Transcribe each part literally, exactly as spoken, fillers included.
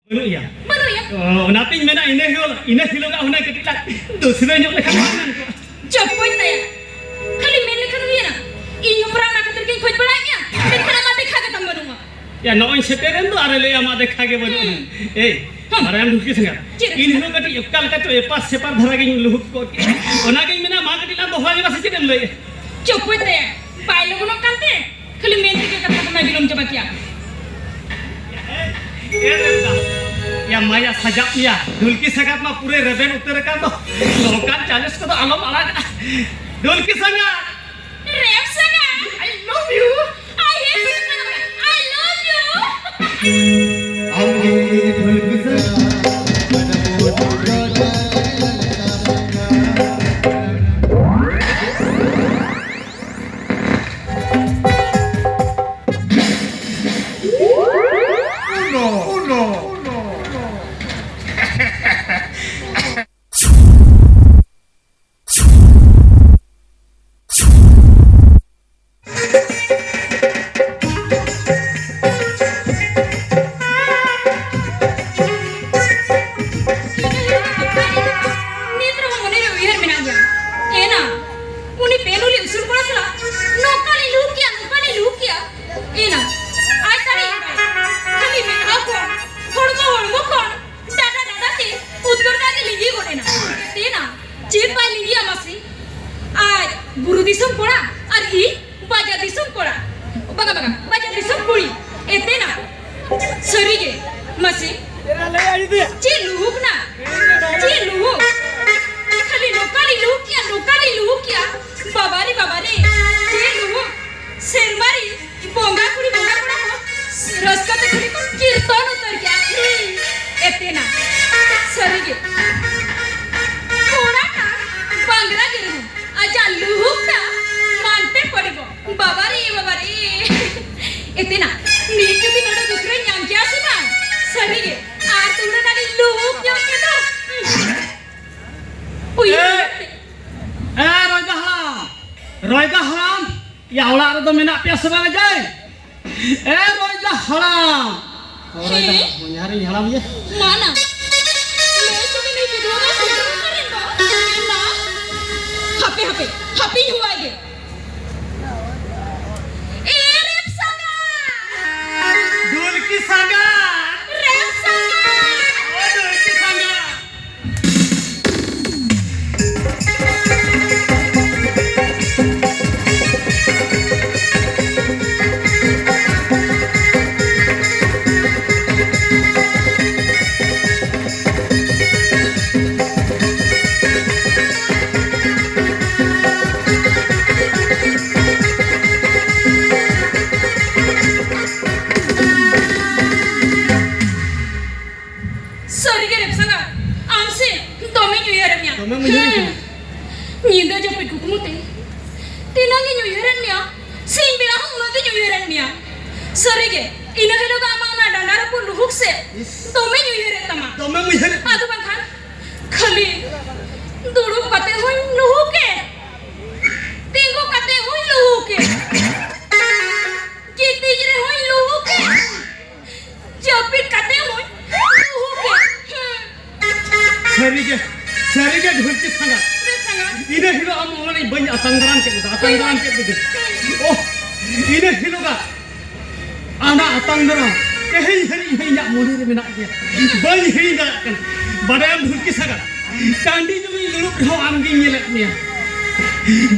ᱵᱟᱹᱱᱩᱜ ᱭᱟ᱾ ᱵᱟᱹᱱᱩᱜ ᱭᱟ᱾ ᱚ, ᱚᱱᱟᱛᱤᱧ ᱢᱮᱱᱟ, ᱤᱱᱟᱹ ᱦᱤᱞᱳᱜ, ᱤᱱᱟᱹ ᱦᱤᱞᱳᱜᱟᱜ ᱦᱩᱱᱟᱹᱝ ᱠᱟᱹᱴᱤᱡ ᱞᱟᱝ ᱫᱩᱥᱨᱟᱹ ᱧᱚᱜ ᱞᱮᱠᱷᱟᱱ ᱵᱟᱝ ᱜᱟᱱ ᱠᱚᱜᱼᱟ? ᱪᱚᱯᱚᱡ ᱛᱟᱭᱟ᱾ ᱠᱷᱟᱹᱞᱤ ᱢᱮᱱ ᱞᱮᱠᱷᱟᱱ ᱦᱩᱭᱮᱱᱟ᱾ ᱤᱧ ᱦᱚᱸ ᱯᱨᱟᱱᱟ ᱠᱷᱟᱹᱛᱤᱨ ᱜᱤᱧ ᱠᱷᱚᱡᱽ ᱵᱟᱲᱟᱭᱮᱫ ᱢᱮᱭᱟ, ᱢᱮᱱᱠᱷᱟᱱ ᱟᱢᱟᱜ ᱫᱮᱠᱷᱟ ᱜᱮ ᱛᱟᱢ ᱵᱟᱹᱱᱩᱜᱼᱟ᱾ ᱭᱟ, ᱱᱚᱜᱼᱚᱭ ᱥᱮᱴᱮᱨᱮᱱ ᱫᱚ ᱟᱨᱮ ᱞᱟᱹᱭᱟ, ᱟᱢᱟᱜ ᱫᱮᱠᱷᱟ ᱜᱮ ᱵᱟᱹᱱᱩᱜᱼᱟ᱾ ᱦᱩᱸ᱾ ᱮᱭ, ᱦᱩᱸ᱾ ᱢᱟᱨᱟᱝ ᱰᱷᱩᱞᱠᱤ ᱥᱮᱸᱜᱟ, ᱪᱮᱫ? ᱤᱧ ᱦᱚᱸ ᱠᱟᱹᱴᱤᱡ ᱚᱠᱟ ᱞᱮᱠᱟ ᱪᱚ ᱮᱯᱟᱨ ᱥᱮᱯᱟᱨ ᱫᱷᱟᱨᱟ ᱜᱤᱧ ᱞᱩᱦᱩᱠ ᱠᱚᱜ ᱠᱮᱫᱟ᱾ ᱚᱱᱟᱜᱤᱧ ᱢᱮᱱᱟ, ᱢᱟ ᱠᱟᱹᱴᱤᱡ ᱞᱟᱝ ᱫᱚᱦᱲᱟ ᱧᱚᱜᱟ ᱥᱮ ᱪᱮᱫ ᱮᱢ ᱞᱟᱹᱭᱮᱫᱼᱟ? ᱪᱚᱯᱚᱡ ᱛᱟᱭᱟ᱾ ᱵᱟᱭ ᱞᱚᱜᱚᱱᱚᱜ ᱠᱟᱱᱛᱮ ᱠᱷᱟᱹᱞᱤ ᱢᱮᱱ ᱛᱮᱜᱮ ᱠᱟᱛᱷᱟ ᱠᱚᱢᱟᱭ ᱵᱤᱞᱚᱢ ᱪᱟᱵᱟ ᱠᱮᱭᱟ᱾ ᱮ ᱨᱮᱵᱫᱟ, ᱭᱟ ᱢᱟᱭᱟ ᱥᱟᱡᱟᱜ ᱢᱮᱭᱟ, ᱰᱷᱩᱞᱠᱤ ᱥᱟᱸᱜᱟᱛ ᱢᱟ ᱯᱩᱨᱟᱹ ᱨᱮᱵᱮᱱ ᱩᱛᱟᱹᱨ ᱟᱠᱟᱱ ᱫᱚ᱾ ᱱᱚᱝᱠᱟᱱ ᱪᱟᱱᱥ ᱠᱚᱫᱚ ᱟᱞᱚᱢ ᱟᱲᱟᱜᱟ᱾ ᱰᱷᱩᱞᱠᱤ ᱥᱟᱸᱜᱟᱛ! ᱨᱮᱵ ᱥᱟᱸᱜᱟᱛ! I love you! I hate you! I love you! ᱟᱢ ᱜᱮ ᱰᱷᱩᱞᱠᱤ ᱥᱟᱸᱜᱟᱛ᱾ ᱱᱤᱛ ᱨᱮᱦᱚᱸ ᱢᱚᱱᱮᱨᱮ ᱩᱭᱦᱟᱹᱨ ᱢᱮᱱᱟᱜ ᱜᱮᱭᱟ᱾ ᱮᱱᱟ, ᱩᱱᱤ ᱯᱮᱱᱩᱞᱤ ᱩᱥᱩᱞ ᱠᱚᱲᱟ ᱥᱟᱞᱟᱜ ᱱᱚᱝᱠᱟ ᱞᱤᱧ ᱞᱩᱦᱩᱠ ᱠᱮᱭᱟ, ᱱᱚᱝᱠᱟ ᱞᱤᱧ ᱞᱩᱦᱩᱠ ᱠᱮᱭᱟ᱾ ᱮᱱᱟ, ᱟᱡ ᱛᱟᱹᱱᱤᱡ ᱠᱷᱟᱹᱞᱤ ᱢᱮᱫ ᱦᱟᱸ ᱠᱷᱚᱱ ᱦᱚᱲᱢᱚ, ᱦᱚᱲᱢᱚ ᱠᱷᱚᱱ ᱰᱟᱸᱰᱟ, ᱰᱟᱸᱰᱟ ᱛᱮ ᱩᱫᱽᱜᱟᱹᱨ ᱫᱟᱜ ᱜᱮ ᱞᱤᱸᱜᱤ ᱜᱚᱫ ᱮᱱᱟ᱾ ᱮᱱᱟ, ᱪᱮᱫ ᱵᱟᱭ ᱞᱤᱸᱜᱤᱭᱟ ᱢᱟᱥᱮ? ᱟᱡ ᱵᱩᱨᱩ ᱫᱤᱥᱚᱢ ᱠᱚᱲᱟ ᱟᱨ ᱤᱧ ᱵᱟᱡᱟᱨ ᱫᱤᱥᱚᱢ ᱠᱚᱲᱟ᱾ ᱵᱟᱝᱟ, ᱵᱟᱝᱟ, ᱵᱟᱡᱟᱨ ᱫᱤᱥᱚᱢ ᱠᱩᱲᱤ᱾ ᱮᱛᱮᱱᱟ᱾ ᱥᱟᱹᱨᱤᱜᱮ, ᱢᱟᱥᱮ᱾ ᱪᱮᱫ ᱞᱩᱦᱩᱠ ᱱᱟ? ᱪᱮᱫ ᱞᱩᱦᱩᱠ? ᱠᱷᱟᱹᱞᱤ ᱱᱚᱝᱠᱟ ᱞᱤᱧ ᱞᱩᱦᱩᱠ ᱠᱮᱭᱟ, ᱱᱚᱝᱠᱟ ᱞᱤᱧ ᱞᱩᱦᱩᱠ ᱠᱮᱭᱟ᱾ ᱵᱟᱵᱟ ᱨᱮ, ᱵᱟᱵᱟ ᱨᱮ, ᱪᱮᱫ ᱞᱩᱦᱩᱠ? ᱥᱮᱨᱢᱟ ᱨᱮ ᱵᱚᱸᱜᱟ ᱠᱩᱲᱤ, ᱵᱚᱸᱜᱟ ᱠᱚᱲᱟ ᱠᱚ ᱨᱟᱹᱥᱠᱟᱹ ᱛᱮ ᱠᱷᱟᱹᱞᱤ ᱠᱚ ᱠᱤᱨᱛᱚᱱ ᱩᱛᱟᱹᱨ ᱠᱮᱭᱟ᱾ ᱮᱛᱮᱱᱟ᱾ ᱥᱟᱹᱨᱤᱜᱮ᱾ ᱠᱚᱲᱟ ᱴᱟᱜ ᱵᱟᱝᱞᱟ ᱜᱮ ᱨᱮᱦᱚᱸ ᱟᱡᱟᱜ ᱞᱩᱦᱩᱠ ᱴᱟᱜ ᱢᱟᱱᱛᱮ ᱯᱚᱲᱤᱵᱚ᱾ ᱵᱟᱵᱟ ᱨᱮ, ᱵᱟᱵᱟ ᱨᱮ᱾ ᱮᱛᱮᱱᱟ, ᱱᱤᱛ ᱡᱩᱫᱤ ᱱᱚᱰᱮ ᱫᱩᱥᱨᱟᱹᱧ ᱧᱟᱢ ᱠᱮᱭᱟ ᱥᱮ ᱵᱟᱝ? ᱥᱟᱹᱨᱤᱜᱮ, ᱟᱨ ᱛᱩᱞᱟᱹ ᱱᱟᱹᱞᱤᱧ ᱞᱩᱦᱩᱠ ᱧᱚᱜ ᱠᱮᱫᱟ᱾ ᱩᱭ᱾ ᱮ, ᱮ, ᱨᱚᱭᱫᱟ ᱦᱟᱲᱟᱢ, ᱨᱚᱭᱫᱟ ᱦᱟᱲᱟᱢ, ᱭᱟ, ᱚᱲᱟᱜ ᱨᱮᱫᱚ ᱢᱮᱱᱟᱜ ᱯᱮᱭᱟ ᱥᱮ ᱵᱟᱝ ᱡᱟᱭ? ᱮ, ᱨᱚᱭᱫᱟ ᱦᱟᱲᱟᱢ, ᱦᱳᱭ, ᱦᱮᱸ? ᱡᱟᱦᱟᱸ ᱨᱤᱧ ᱦᱟᱲᱟᱢ ᱜᱮᱭᱟ᱾ ᱢᱟ ᱱᱟ᱾ ᱞᱟᱹᱭ ᱦᱚᱪᱚ ᱠᱮᱫ ᱢᱮ ᱜᱤᱫᱽᱨᱟᱹ ᱫᱚ ᱥᱮ ᱚᱠᱟᱨᱮᱱ ᱫᱚ? ᱢᱟ᱾ ᱦᱟᱯᱮ, ᱦᱟᱯᱮ, ᱦᱟᱯᱮᱧ ᱦᱚᱦᱚᱣᱟᱭ ᱜᱮ᱾ ᱮ ᱨᱮᱯ ᱥᱟᱸᱜᱟ! ᱰᱷᱩᱞᱠᱤ ᱥᱟᱸᱜᱟ! ᱨᱮᱯ ᱥᱟᱸᱜᱟ! ᱳ ᱰᱷᱩᱞᱠᱤ ᱥᱟᱸᱜᱟ! ᱥᱟᱹᱨᱤᱜᱮ ᱨᱮᱯᱥᱟᱸᱜᱟ, ᱟᱢ ᱥᱮ ᱫᱚᱢᱮᱧ ᱩᱭᱦᱟᱹᱨᱮᱫ ᱢᱮᱭᱟ᱾ ᱫᱚᱢᱮᱢ ᱩᱭᱦᱟᱹᱨᱮᱫ ᱦᱮᱸ᱾ ᱠᱟᱱᱟ? ᱧᱤᱫᱟᱹ ᱡᱟᱹᱯᱤᱫ ᱠᱩᱠᱢᱩ ᱛᱮ ᱛᱤᱱᱟᱹᱜ ᱤᱧ ᱩᱭᱦᱟᱹᱨᱮᱫ ᱢᱮᱭᱟ, ᱥᱤᱧ ᱵᱮᱲᱟ ᱦᱚᱸ ᱩᱱᱟᱹᱜ ᱜᱤᱧ ᱩᱭᱦᱟᱹᱨᱮᱫ ᱢᱮᱭᱟ᱾ ᱥᱟᱹᱨᱤᱜᱮ, ᱤᱱᱟᱹ ᱦᱤᱞᱳᱜ ᱟᱢᱟᱜ ᱚᱱᱟ ᱰᱟᱸᱰᱟ ᱨᱟᱹᱯᱩᱫ ᱞᱩᱦᱩᱠ ᱥᱮ ᱤᱥ᱾ ᱫᱚᱢᱮᱧ ᱩᱭᱦᱟᱹᱨᱮᱫ ᱛᱟᱢᱟ᱾ ᱫᱚᱢᱮᱢ ᱩᱭᱦᱟᱹᱨᱮᱫ᱾ ᱟᱫᱚ ᱵᱟᱝᱠᱷᱟᱱ ᱠᱷᱟᱹᱞᱤ ᱫᱩᱲᱩᱵ ᱠᱟᱛᱮ ᱦᱚᱸᱧ ᱞᱩᱦᱩᱠᱮᱫ, ᱛᱤᱸᱜᱩ ᱠᱟᱛᱮ ᱦᱚᱸᱧ ᱞᱩᱦᱩᱠᱮᱫ᱾ ᱜᱤᱛᱤᱡ ᱨᱮᱦᱚᱸᱧ ᱞᱩᱦᱩᱠᱮᱫ, ᱡᱟᱹᱯᱤᱫ ᱠᱟᱛᱮ ᱦᱚᱸᱧ ᱞᱩᱦᱩᱠᱮᱫ᱾ ᱦᱮᱸ᱾ ᱥᱟᱹᱨᱤᱜᱮ, ᱥᱟᱹᱨᱤᱜᱮ ᱰᱷᱩᱞᱠᱤ ᱥᱟᱸᱜᱟ᱾ ᱪᱮᱫ ᱥᱟᱸᱜᱟ? ᱤᱱᱟᱹ ᱦᱤᱞᱳᱜ ᱟᱢ ᱚᱱᱟᱧ ᱵᱟᱹᱧ ᱟᱛᱟᱝ ᱫᱟᱨᱟᱢ ᱠᱮᱫ ᱢᱮᱫᱚ, ᱟᱛᱟᱝ ᱫᱟᱨᱟᱢ ᱠᱮᱫ ᱢᱮᱫᱚ᱾ ᱦᱮᱸ᱾ ᱳᱦ, ᱤᱱᱟᱹ ᱦᱤᱞᱳᱜᱟᱜ ᱟᱱᱟ ᱟᱛᱟᱝ ᱫᱟᱨᱟᱢ ᱛᱮᱦᱮᱧ ᱦᱟᱹᱨᱤᱡ ᱦᱚᱸ ᱤᱧᱟᱹᱜ ᱢᱚᱱᱮ ᱨᱮ ᱢᱮᱱᱟᱜ ᱜᱮᱭᱟ᱾ ᱵᱟᱹᱧ ᱦᱤᱲᱤᱧ ᱫᱟᱲᱮᱭᱟᱜ ᱠᱟᱱᱟ᱾ ᱵᱟᱰᱟᱭᱟᱢ ᱰᱷᱩᱞᱠᱤ ᱥᱟᱸᱜᱟ, ᱴᱟᱺᱰᱤ ᱡᱩᱢᱤᱧ ᱫᱩᱲᱩᱵ ᱨᱮᱦᱚᱸ ᱟᱢᱜᱤᱧ ᱧᱮᱞᱮᱫ ᱢᱮᱭᱟ᱾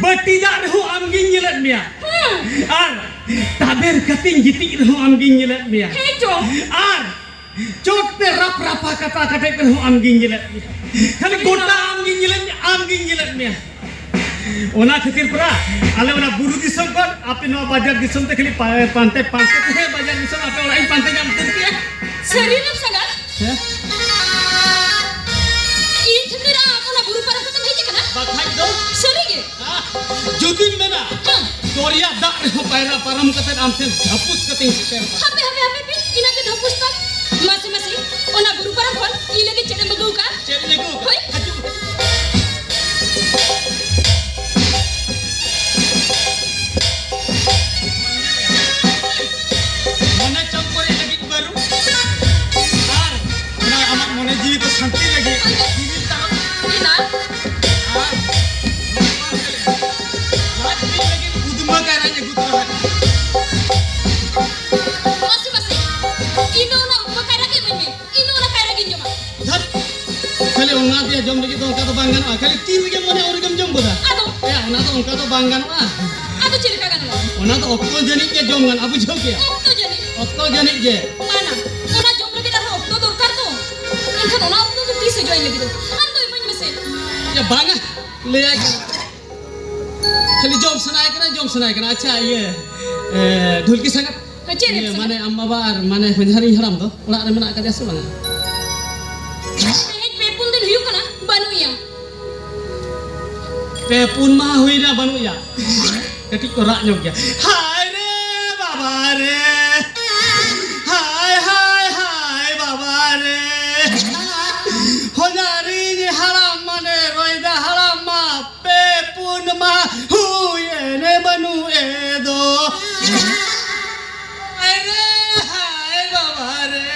ᱵᱟᱹᱴᱤ ᱫᱟᱜ ᱨᱮᱦᱚᱸ ᱟᱢᱜᱤᱧ ᱧᱮᱞᱮᱫ ᱢᱮᱭᱟ᱾ ᱦᱩᱸ᱾ ᱟᱨ ᱛᱟᱵᱮᱨ ᱠᱟᱛᱮᱧ ᱜᱤᱛᱤᱡ ᱨᱮᱦᱚᱸ ᱟᱢᱜᱤᱧ ᱧᱮᱞᱮᱫ ᱢᱮᱭᱟ᱾ ᱦᱮᱸ ᱪᱚ᱾ ᱟᱨ ᱪᱚᱴ ᱛᱮ ᱨᱟᱯ ᱨᱟᱯᱟ ᱠᱟᱴᱟ ᱠᱟᱴᱮᱡ ᱨᱮᱦᱚᱸ ᱟᱢᱜᱤᱧ ᱧᱮᱞᱮᱫ ᱢᱮᱭᱟ᱾ ᱠᱷᱟᱹᱞᱤ ᱦᱮᱸ ᱜᱚᱴᱟ ᱪᱚ᱾ ᱟᱢᱜᱤᱧ ᱧᱮᱞᱮᱫ ᱢᱮᱭᱟ, ᱟᱢᱜᱤᱧ ᱧᱮᱞᱮᱫ ᱢᱮᱭᱟ᱾ ᱚᱱᱟ ᱠᱷᱟᱹᱛᱤᱨ ᱯᱮᱲᱟ, ᱟᱞᱮ ᱚᱱᱟ ᱵᱩᱨᱩ ᱫᱤᱥᱚᱢ ᱠᱷᱚᱱ ᱟᱯᱮ ᱱᱚᱣᱟ ᱵᱟᱡᱟᱨ ᱫᱤᱥᱚᱢ ᱛᱮ ᱠᱷᱟᱹᱞᱤ ᱯᱟ-, ᱯᱟᱱᱛᱮ, ᱯᱟᱱᱛᱮ ᱛᱮ ᱵᱟᱡᱟᱨ ᱫᱤᱥᱚᱢ ᱟᱯᱮ ᱚᱲᱟᱜ ᱤᱧ ᱯᱟᱱᱛᱮ ᱧᱟᱢ ᱩᱛᱟᱹᱨ ᱠᱮᱭᱟ᱾ ᱥᱟᱹᱨᱤ ᱜᱮᱢ ᱥᱟᱸᱜᱟᱛ? ᱦᱮᱸ? ᱤᱧ ᱠᱷᱟᱹᱛᱤᱨ ᱟᱢ ᱚᱱᱟ ᱵᱩᱨᱩ ᱯᱟᱨᱚᱢ ᱠᱟᱛᱮᱢ ᱦᱮᱡ ᱟᱠᱟᱱᱟ? ᱵᱟᱠᱷᱟᱡ ᱫᱚ᱾ ᱥᱟᱹᱨᱤ ᱜᱮ? ᱦᱮᱸ᱾ ᱡᱩᱫᱤᱢ ᱢᱮᱱᱟ, ᱦᱮᱸ᱾ ᱫᱚᱨᱭᱟ ᱫᱟᱜ ᱨᱮᱦᱚᱸ ᱯᱟᱭᱨᱟ ᱯᱟᱨᱚᱢ ᱠᱟᱛᱮ ᱟᱢ ᱴᱷᱮᱱ ᱰᱷᱟᱯᱩᱥ ᱠᱟᱛᱮᱧ ᱥᱮᱴᱮᱨ ᱠᱟᱱᱟ᱾ ᱦᱟᱯᱮ, ᱦᱟᱯᱮ, ᱦᱟᱯᱮ, ᱦᱟᱯᱮ, ᱤᱱᱟᱹᱜ ᱜᱮ ᱰᱷᱟᱯᱩᱥ ᱛᱟᱢ? ᱢᱟᱥᱮ, ᱢᱟᱥᱮ, ᱚᱱᱟ ᱵᱩᱨᱩ ᱯᱟᱨᱚᱢ ᱠᱷᱚᱱ ᱤᱧ ᱞᱟᱹᱜᱤᱫ ᱪᱮᱫ ᱮᱢ ᱟᱹᱜᱩ ᱟᱠᱟᱫᱼᱟ? ᱪᱮᱫ ᱤᱧ ᱟᱹᱜᱩ ᱟᱠᱟᱫᱼᱟ? ᱦᱳᱭ᱾ ᱦᱤᱡᱩᱜ ᱢᱮ᱾ ᱢᱚᱱᱮ ᱪᱚᱝ ᱠᱚᱨᱮ ᱞᱟᱹᱜᱤᱫ ᱵᱟᱹᱨᱩ᱾ ᱚᱱᱟ ᱛᱮᱭᱟ ᱡᱚᱢ ᱞᱟᱹᱜᱤᱫ ᱫᱚ ᱚᱱᱠᱟ ᱫᱚ ᱵᱟᱝ ᱜᱟᱱᱚᱜᱼᱟ, ᱠᱷᱟᱹᱞᱤ ᱛᱤ ᱨᱮᱜᱮᱢ ᱢᱚᱱᱮ ᱩᱱ ᱨᱮᱜᱮᱢ ᱡᱚᱢ ᱜᱚᱫᱟ᱾ ᱟᱫᱚ? ᱮᱭᱟ, ᱚᱱᱟ ᱫᱚ ᱚᱱᱠᱟ ᱫᱚ ᱵᱟᱝ ᱜᱟᱱᱚᱜᱼᱟ᱾ ᱟᱫᱚ ᱪᱮᱫ ᱞᱮᱠᱟ ᱜᱟᱱᱚᱜᱼᱟ? ᱚᱱᱟ ᱫᱚ ᱚᱠᱛᱚ ᱡᱟᱹᱱᱤᱡ ᱜᱮ ᱡᱚᱢ ᱜᱟᱱᱚᱜᱼᱟ, ᱵᱩᱡᱷᱟᱹᱣ ᱠᱮᱭᱟ? ᱚᱠᱛᱚ ᱡᱟᱹᱱᱤᱡ? ᱚᱠᱛᱚ ᱡᱟᱹᱱᱤᱡ ᱜᱮ᱾ ᱵᱟᱝᱟ, ᱚᱱᱟ ᱡᱚᱢ ᱞᱟᱹᱜᱤᱫ ᱟᱨᱦᱚᱸ ᱚᱠᱛᱚ ᱫᱚᱨᱠᱟᱨ ᱛᱚ᱾ ᱮᱱᱠᱷᱟᱱ ᱚᱱᱟ ᱚᱠᱛᱚ ᱫᱚ ᱛᱤᱥ ᱦᱤᱡᱩᱜᱼᱟ ᱤᱧ ᱞᱟᱹᱜᱤᱫ ᱫᱚ? ᱟᱢ ᱫᱚ ᱤᱢᱟᱹᱧ ᱢᱮᱥᱮ᱾ ᱮᱭᱟ, ᱵᱟᱝᱟ, ᱞᱟᱹᱭᱟᱭ ᱠᱟᱱᱟ᱾ ᱠᱷᱟᱹᱞᱤ ᱡᱚᱢ ᱥᱟᱱᱟᱭᱮ ᱠᱟᱱᱟ, ᱡᱚᱢ ᱥᱟᱱᱟᱭᱮ ᱠᱟᱱᱟ᱾ ᱟᱪᱪᱷᱟ, ᱤᱭᱟᱹ, ᱮ, ᱰᱷᱩᱞᱠᱤ ᱥᱟᱸᱜᱟᱛ᱾ ᱦᱮᱸ, ᱪᱮᱫ ᱮᱢ ᱤᱭᱟᱹ, ᱥᱟᱱᱟ? ᱢᱟᱱᱮ, ᱟᱢ ᱵᱟᱵᱟ ᱟᱨ, ᱢᱟᱱᱮ, ᱦᱚᱧᱦᱟᱨᱤᱧ ᱦᱟᱲᱟᱢ ᱫᱚ ᱚᱲᱟᱜ ᱨᱮ ᱢᱮᱱᱟᱜ ᱟᱠᱟᱫᱮᱭᱟ ᱥᱮ ᱵᱟᱝᱟ? ᱛᱮᱦᱮᱧ ᱯᱮ ᱯᱩᱱ ᱫᱤᱱ ᱦᱩᱭᱩᱜ ᱠᱟᱱᱟ, ᱵᱟᱹᱱᱩᱜ ᱮᱭᱟ᱾ ᱯᱮ ᱯᱩᱱ ᱢᱟᱦᱟ ᱦᱩᱭᱱᱟ, ᱵᱟᱹᱱᱩᱜ ᱮᱭᱟ᱾ ᱠᱟᱹᱴᱤᱡ ᱠᱚ ᱨᱟᱜ ᱧᱚᱜ ᱜᱮᱭᱟ᱾ ᱦᱟᱭ ᱨᱮ ᱵᱟᱵᱟ ᱨᱮ, ᱦᱟᱭ, ᱦᱟᱭ, ᱦᱟᱭ ᱵᱟᱵᱟ ᱨᱮ, ᱦᱚᱧᱦᱟᱨᱤᱧ ᱦᱟᱲᱟᱢ ᱢᱟᱱᱮ ᱨᱚᱭᱫᱟ ᱦᱟᱲᱟᱢ ᱢᱟ ᱯᱮ ᱯᱩᱱ ᱢᱟ ᱦᱩᱭᱮᱱᱮ ᱵᱟᱹᱱᱩᱜ ᱮ ᱫᱚ᱾ ᱦᱟᱭ ᱨᱮ, ᱦᱟᱭ ᱵᱟᱵᱟ ᱨᱮ᱾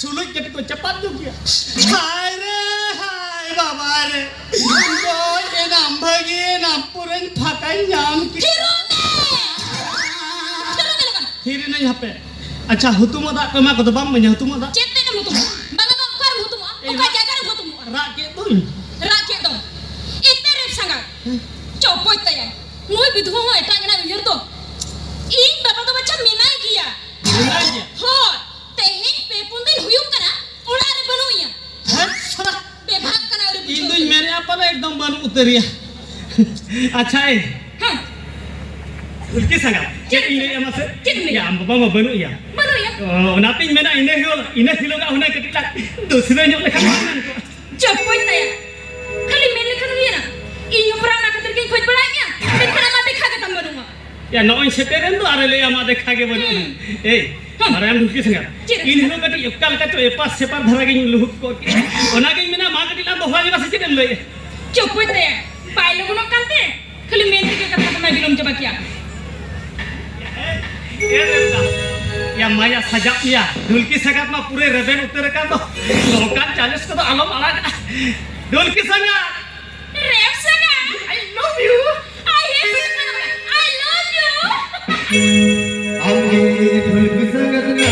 ᱥᱩᱞᱩᱡ ᱠᱟᱹᱴᱤᱡ ᱠᱚ ᱪᱟᱯᱟᱫ ᱧᱚᱜ ᱜᱮᱭᱟ᱾ ᱦᱟᱭ ᱨᱮ, ᱦᱟᱭ ᱵᱟᱵᱟ ᱨᱮ᱾ ᱜᱚᱡ ᱮᱱᱟᱢ ᱵᱷᱟᱹᱜᱤ ᱮᱱᱟᱢ, ᱯᱩᱨᱟᱹᱧ ᱯᱷᱟᱸᱠᱟᱧ ᱧᱟᱢ ᱠᱮᱫᱟ᱾ ᱛᱷᱤᱨᱚᱜ ᱢᱮ! ᱛᱷᱤᱨᱚᱜ ᱢᱮ ᱞᱚᱜᱚᱱ! ᱛᱷᱤᱨ ᱮᱱᱟᱹᱧ ᱦᱟᱯᱮ᱾ ᱟᱪᱪᱷᱟ, ᱦᱩᱛᱩᱢᱚᱜ ᱫᱟᱜ ᱠᱚ ᱮᱢᱟ ᱠᱚᱫᱚ ᱵᱟᱢ ᱤᱢᱟᱹᱧᱟ, ᱦᱩᱛᱩᱢᱚᱜ ᱫᱟᱜ? ᱪᱮᱫ ᱛᱮᱫ ᱮᱢ ᱦᱩᱛᱩᱢᱚᱜᱼᱟ? ᱵᱟᱝᱟ, ᱵᱟᱝᱟ, ᱚᱠᱟᱨᱮᱢ ᱦᱩᱛᱩᱢᱚᱜᱼᱟ? ᱮᱭ ᱚᱠᱟ ᱨᱟᱜ, ᱡᱟᱭᱜᱟ ᱨᱮᱢ ᱦᱩᱛᱩᱢᱚᱜᱼᱟ? ᱨᱟᱜ ᱠᱮᱫ ᱫᱚᱧ᱾ ᱨᱟᱜ ᱠᱮᱫ ᱫᱚᱢ᱾ ᱮᱛᱮ ᱨᱮᱯ ᱥᱟᱸᱜᱟᱛ᱾ ᱦᱮᱸ᱾ ᱪᱚᱯᱚᱡ ᱛᱟᱭᱟᱭ᱾ ᱱᱩᱭ ᱵᱤᱫᱷᱩᱣᱟᱹ ᱦᱚᱸ ᱮᱴᱟᱜ ᱮᱱᱟᱭ ᱩᱭᱦᱟᱹᱨ ᱫᱚ᱾ ᱤᱧ ᱵᱟᱵᱟ ᱫᱚ ᱵᱟᱪᱷᱟ ᱢᱮᱱᱟᱭ ᱜᱮᱭᱟ᱾ ᱢᱮᱱᱟᱭ ᱜᱮᱭᱟ? ᱦᱳᱭ᱾ ᱛᱮᱦᱮᱧ ᱯᱮ ᱯᱩᱱ ᱫᱤᱱ ᱦᱩᱭᱩᱜ ᱠᱟᱱᱟ, ᱚᱲᱟᱜ ᱨᱮ ᱵᱟᱹᱱᱩᱜ ᱮᱭᱟ᱾ ᱦᱮᱸ? ᱥᱟᱞᱟ᱾ ᱵᱮᱵᱷᱟᱜ ᱠᱟᱱᱟ, ᱟᱹᱣᱨᱤ ᱤᱧ ᱵᱩᱡᱷᱟᱹᱣ ᱫᱩᱧ ᱠᱟᱱᱟ᱾ ᱢᱮᱱᱮᱫᱼᱟ ᱯᱟᱞᱮ ᱮᱠᱫᱚᱢ ᱵᱟᱹᱱᱩᱜ ᱩᱛᱟᱹᱨᱮᱭᱟ᱾ ᱟᱪᱪᱷᱟ, ᱮᱭ᱾ ᱦᱮᱸ᱾ ᱩᱞᱴᱤ ᱥᱟᱸᱜᱟᱛ᱾ ᱪᱮᱫ ᱤᱧ ᱞᱟᱹᱭᱟ ᱢᱟᱥᱮ? ᱪᱮᱫ ᱮᱢ ᱞᱟᱹᱭᱟ? ᱭᱟ, ᱟᱢ ᱵᱟᱵᱟ ᱢᱟ ᱵᱟᱹᱱᱩᱜ ᱮᱭᱟ᱾ ᱵᱟᱹᱱᱩᱜ ᱮᱭᱟ᱾ ᱚ, ᱚᱱᱟᱛᱤᱧ ᱢᱮᱱᱟ ᱤᱱᱟᱹ ᱦᱤᱞᱳᱜ, ᱤᱱᱟᱹ ᱦᱤᱞᱳᱜᱟᱜ ᱦᱩᱱᱟᱹᱝ ᱠᱟᱹᱴᱤᱡ ᱞᱟᱝ ᱫᱩᱥᱨᱟᱹ ᱧᱚᱜ ᱞᱮᱠᱷᱟᱱ ᱵᱟᱝ ᱜᱟᱱ ᱠᱚᱜᱼᱟ? ᱪᱚᱯᱚᱡ ᱛᱟᱭᱟ᱾ ᱠᱷᱟᱹᱞᱤ ᱢᱮᱱ ᱞᱮᱠᱷᱟᱱ ᱦᱩᱭᱮᱱᱟ᱾ ᱤᱧ ᱦᱚᱸ ᱯᱩᱨᱟᱹ ᱚᱱᱟ ᱠᱷᱟᱹᱛᱤᱨ ᱜᱤᱧ ᱠᱷᱚᱡᱽ ᱵᱟᱲᱟᱭᱮᱫ ᱢᱮᱭᱟ, ᱢᱮᱱᱠᱷᱟᱱ ᱟᱢᱟᱜ ᱫᱮᱠᱷᱟ ᱜᱮ ᱛᱟᱢ ᱵᱟᱹᱱᱩᱜᱼᱟ᱾ ᱭᱟ, ᱱᱚᱜᱼᱚᱭ ᱥᱮᱴᱮᱨᱮᱱ ᱫᱚ ᱟᱨᱮ ᱞᱟᱹᱭᱟ ᱟᱢᱟᱜ ᱫᱮᱠᱷᱟ ᱜᱮ ᱵᱟᱹᱱᱩᱜᱼᱟ᱾ ᱦᱩᱸ᱾ ᱮᱭ, ᱦᱩᱸ᱾ ᱢᱟᱨᱟᱝ ᱰᱷᱩᱞᱠᱤ ᱥᱮᱸᱜᱮᱞ᱾ ᱪᱮᱫ? ᱤᱧ ᱦᱚᱸ ᱠᱟᱹᱴᱤᱡ ᱚᱠᱟ ᱞᱮᱠᱟ ᱪᱚ ᱮᱯᱟᱥ ᱥᱮᱯᱟᱥ ᱫᱷᱟᱨᱟ ᱜᱤᱧ ᱞᱩᱦᱩᱠ ᱠᱚᱜ ᱠᱮᱫᱟ᱾ ᱚᱱᱟᱜᱤᱧ ᱢᱮᱱᱟ, ᱢᱟ ᱠᱟᱹᱴᱤᱡ ᱞᱟᱝ ᱫᱚᱦᱲᱟ ᱧᱚᱜᱟ ᱥᱮ ᱪᱮᱫ ᱮᱢ ᱞᱟᱹᱭᱮᱫᱼᱟ? ᱪᱚᱯᱚᱡ ᱛᱟᱭᱟ᱾ ᱵᱟᱭ ᱞᱚᱜᱚᱱᱚᱜ ᱠᱟᱱᱛᱮ ᱠᱷᱟᱹᱞᱤ ᱢᱮᱱ ᱛᱮᱜᱮ ᱠᱟᱛᱷᱟ ᱠᱚᱢᱟᱭ ᱵᱤᱞᱚᱢ ᱪᱟᱵᱟ ᱠᱮᱭᱟ᱾ ᱮ ᱨᱮᱵᱮᱱ, ᱭᱟ ᱢᱟᱭᱟ ᱥᱟᱡᱟᱜ ᱢᱮᱭᱟ, ᱰᱷᱩᱞᱠᱤ ᱥᱟᱸᱜᱟᱛ ᱢᱟ ᱯᱩᱨᱟᱹ ᱨᱮᱵᱮᱱ ᱩᱛᱟᱹᱨ ᱟᱠᱟᱱ ᱫᱚ, ᱱᱚᱝᱠᱟᱱ ᱪᱟᱱᱥ ᱠᱚᱫᱚ ᱟᱞᱚᱢ ᱟᱲᱟᱜᱟ᱾ ᱰᱷᱩᱞᱠᱤ ᱥᱟᱸᱜᱟᱛ! Rape ᱥᱟᱸᱜᱟᱛ! I love you! I hate you! I love you! ᱟᱢ ᱜᱮ ᱰᱷᱩᱞᱠᱤ ᱥᱟᱸᱜᱟᱛ ᱱᱟ᱾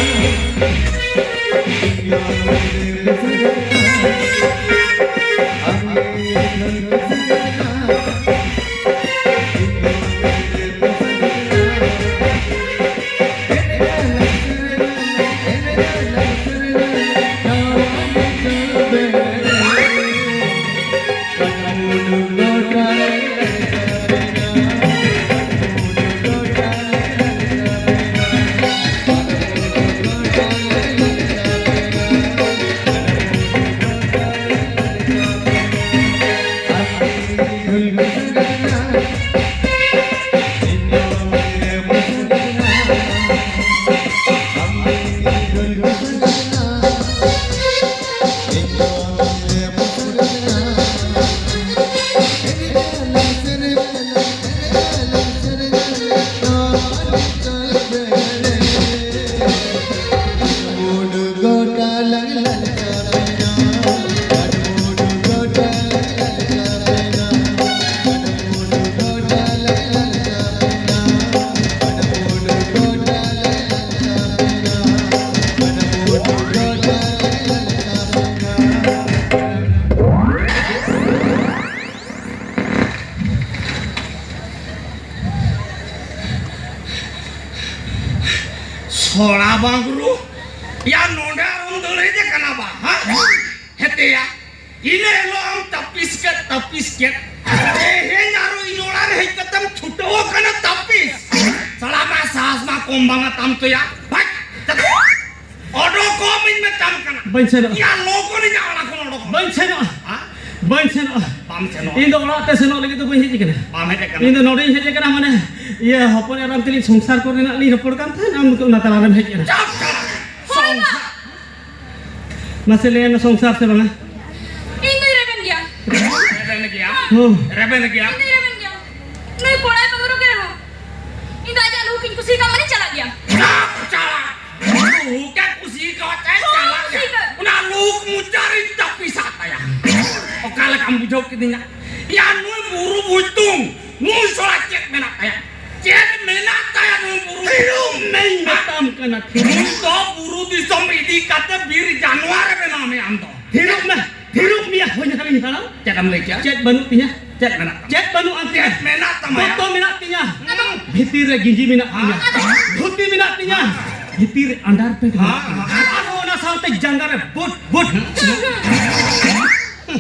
ᱥᱚᱲᱟ ᱵᱟᱝᱨᱩ, ᱭᱟ ᱱᱚᱰᱮ ᱟᱨᱚᱢ ᱫᱟᱹᱲ ᱦᱮᱡ ᱟᱠᱟᱱᱟ ᱵᱟ, ᱦᱮᱸ? ᱦᱮᱛᱮᱭᱟ, ᱤᱱᱟᱹ ᱦᱤᱞᱳᱜ ᱟᱢ ᱛᱟᱹᱯᱤᱥ ᱠᱮᱫ, ᱛᱟᱹᱯᱤᱥ ᱠᱮᱫ᱾ ᱛᱮᱦᱮᱧ ᱟᱨᱚ ᱤᱧ ᱚᱲᱟᱜ ᱨᱮ ᱦᱮᱡ ᱠᱟᱛᱮᱢ ᱪᱷᱩᱴᱟᱹᱣ ᱟᱠᱟᱱᱟ ᱛᱟᱹᱯᱤᱥ᱾ ᱥᱟᱞᱟ ᱢᱟ ᱥᱟᱦᱟᱥ ᱢᱟ ᱠᱚᱢ ᱵᱟᱝᱟ ᱛᱟᱢ ᱛᱚᱭᱟ᱾ ᱵᱷᱟᱜ! ᱚᱰᱚᱠᱚᱜ ᱢᱮᱧ ᱢᱮᱛᱟᱢ ᱠᱟᱱᱟ᱾ ᱵᱟᱹᱧ ᱥᱮᱱᱚᱜᱼᱟ᱾ ᱭᱟ, ᱞᱚᱜᱚᱱ ᱤᱧᱟᱹᱜ ᱚᱲᱟᱜ ᱠᱷᱚᱱ ᱚᱰᱚᱠᱚᱜ ᱢᱮ᱾ ᱵᱟᱹᱧ ᱥᱮᱱᱚᱜᱼᱟ᱾ ᱦᱮᱸ? ᱵᱟᱹᱧ ᱥᱮᱱᱚᱜᱼᱟ᱾ ᱵᱟᱢ ᱥᱮᱱᱚᱜᱼᱟ? ᱤᱧ ᱫᱚ ᱚᱲᱟᱜ ᱛᱮ ᱥᱮᱱᱚᱜ ᱞᱟᱹᱜᱤᱫ ᱫᱚ ᱵᱟᱹᱧ ᱦᱮᱡ ᱟᱠᱟᱱᱟ᱾ ᱵᱟᱢ ᱦᱮᱡ ᱟᱠᱟᱱᱟ? ᱤᱧ ᱫᱚ ᱱᱚᱰᱮᱧ ᱦᱮᱡ ᱟᱠᱟᱱᱟ, ᱢᱟᱱᱮ, ᱤᱭᱟᱹ, ᱦᱚᱯᱚᱱ ᱮᱨᱟᱢ ᱛᱟᱹᱞᱤᱧ ᱥᱚᱝᱥᱟᱨ ᱠᱚᱨᱮᱱᱟᱜ ᱞᱤᱧ ᱨᱚᱯᱚᱲ ᱠᱟᱱ ᱛᱟᱦᱮᱸᱫ, ᱟᱢ ᱱᱤᱛᱚᱜ ᱚᱱᱟ ᱛᱟᱞᱟᱨᱮᱢ ᱦᱮᱡ ᱮᱱᱟ᱾ ᱪᱟᱯ ᱪᱟᱞᱟᱜ᱾ ᱦᱳᱭ ᱢᱟ᱾ ᱥᱚᱝᱥᱟᱨ᱾ ᱢᱟᱥᱮ ᱞᱟᱹᱭ ᱢᱮ, ᱥᱚᱝᱥᱟᱨ ᱥᱮ ᱵᱟᱝᱟ? ᱤᱧ ᱫᱚᱧ ᱨᱮᱵᱮᱱ ᱜᱮᱭᱟ᱾ ᱨᱮᱵᱮᱱ ᱜᱮᱭᱟ? ᱦᱚᱸ᱾ ᱨᱮᱵᱮᱱ ᱜᱮᱭᱟ? ᱤᱧ ᱫᱚᱧ ᱨᱮᱵᱮᱱ ᱜᱮᱭᱟ᱾ ᱱᱩᱭ ᱠᱚᱲᱟᱭ ᱵᱟᱹᱦᱩ ᱨᱮ ᱨᱮᱦᱚᱸ, ᱤᱧ ᱫᱚ ᱟᱡᱟᱜ ᱞᱩᱦᱩᱠ ᱤᱧ ᱠᱩᱥᱤ ᱠᱟᱜ ᱢᱟᱱᱮ ᱪᱟᱞᱟᱜ ᱜᱮᱭᱟ᱾ ᱪᱟᱞᱟᱜ᱾ ᱞᱩᱦᱩᱠ ᱮ ᱠᱩᱥᱤ ᱠᱟᱣᱟ ᱛᱟᱭ, ᱦᱚᱸ, ᱪᱟᱞᱟᱜ ᱜᱮᱭᱟ᱾ ᱠᱩᱥᱤ ᱠᱟᱜ᱾ ᱚᱱᱟ ᱞᱩᱦᱩᱠ ᱢᱚᱪᱟ ᱨᱤᱧ ᱛᱟᱹᱯᱤᱥᱟᱜ ᱛᱟᱭᱟ᱾ ᱚᱠᱟ ᱞᱮᱠᱟᱢ ᱵᱩᱡᱷᱟᱹᱣ ᱠᱤᱫᱤᱧᱟ? ᱭᱟ, ᱱᱩᱭ ᱵᱩᱨᱩ ᱵᱩᱡᱽ ᱛᱩᱢ, ᱱᱩᱭ ᱥᱚᱲᱟ ᱪᱮᱫ ᱢᱮᱱᱟᱜ ᱛᱟᱭᱟ? ᱪᱮᱫ ᱢᱮᱱᱟᱜ ᱛᱟᱭᱟ ᱱᱩᱭ ᱵᱩᱨᱩ? ᱛᱷᱤᱨᱚᱜ ᱢᱮᱧ ᱢᱮᱛᱟᱢ ᱠᱟᱱᱟ, ᱛᱷᱤᱨᱚᱜ᱾ ᱱᱩᱭ ᱫᱚ ᱵᱩᱨᱩ ᱫᱤᱥᱚᱢ ᱤᱫᱤ ᱠᱟᱛᱮ ᱵᱤᱨ ᱡᱟᱱᱣᱟᱨ ᱮ ᱵᱮᱱᱟᱣ ᱢᱮᱭᱟ ᱟᱢ ᱫᱚ᱾ ᱛᱷᱤᱨᱚᱜ ᱢᱮ, ᱛᱷᱤᱨᱚᱜ ᱢᱮᱭᱟ, ᱦᱚᱧᱦᱟᱨᱤᱧ ᱦᱟᱲᱟᱢ᱾ ᱪᱮᱫ ᱮᱢ ᱞᱟᱹᱭ ᱠᱮᱭᱟ? ᱪᱮᱫ ᱵᱟᱹᱱᱩᱜ ᱛᱤᱧᱟ? ᱪᱮᱫ ᱢᱮᱱᱟᱜ ᱛᱟᱢᱟ? ᱪᱮᱫ ᱵᱟᱹᱱᱩᱜ ᱟᱱ ᱛᱤᱧᱟ? ᱪᱮᱫ ᱢᱮᱱᱟᱜ ᱛᱟᱢᱟ? ᱫᱚᱛᱚ ᱢᱮᱱᱟᱜ ᱛᱤᱧᱟ᱾ ᱦᱩᱸ᱾ ᱵᱷᱤᱛᱤᱨ ᱨᱮ ᱜᱮᱸᱡᱤ ᱢᱮᱱᱟᱜ ᱛᱤᱧᱟ᱾ ᱦᱮᱸ᱾ ᱫᱷᱩᱛᱤ ᱢᱮᱱᱟᱜ ᱛᱤᱧᱟ᱾ ᱦᱮᱸ᱾ ᱵᱷᱤᱛᱤᱨ ᱨᱮ underpant ᱢᱮᱱᱟᱜ ᱛᱤᱧᱟ᱾ ᱦᱮᱸ᱾ ᱟᱨᱦᱚᱸ ᱚᱱᱟ ᱥᱟᱶᱛᱮ ᱡᱟᱸᱜᱟ ᱨᱮ boot, boot᱾ ᱦᱩᱸ᱾